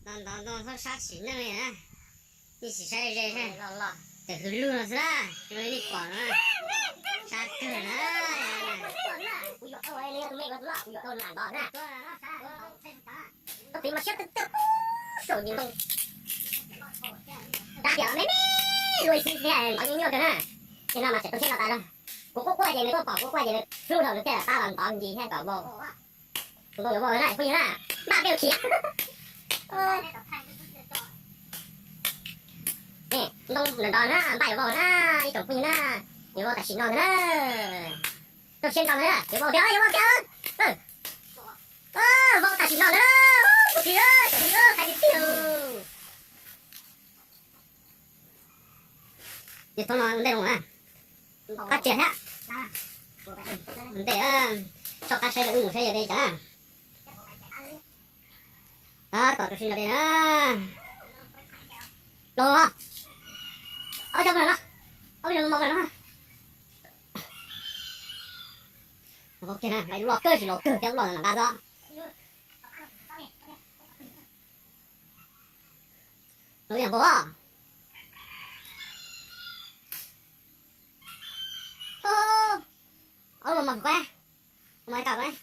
Ntov ntoo txhob sab sim neej li na, yeej sim saib ze saib, tam hws lug no xwb na, zoo li nej pom no, sab kawg na. Koj txiv mas siab twb twb saum ntoo, dab tias me me luaj xwb, ntov nyuaj nyuaj kawg na. Ces no mas tseem tu siab no tas zog. Kuv quaj quaj ces nws tuaj pom kuv quaj ces nws hlub dhau nws thiaj pab los ntov ncig thiab kom vau. Ntoo yuav vau na phooj ywg na, npaj peb khiav. Ntoo ntov na, npaj yuav vau na, ib tsoom phooj ywg na, yuav vau tam sim no ntag na. Rau siab ntau ntag na, yuav vau tiag, yuav vau tiag. Vau tam sim no ntag na, kuv txiv, txiv, hais tiag tiag. Yog thaum no ua ntej zoo na, qab tsev thiab. Ua ntej, tso qab saib lawm wb mus saib yog dej cas. Tab tom rau siab ntso dej na. Los, ob cov no, ob cov no. Los kawg, tsis los kawg thiab, los nqa xwb. Los yam nkaus. Ob los mas kuv, mas tas kuv,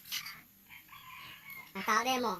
tas dej mos.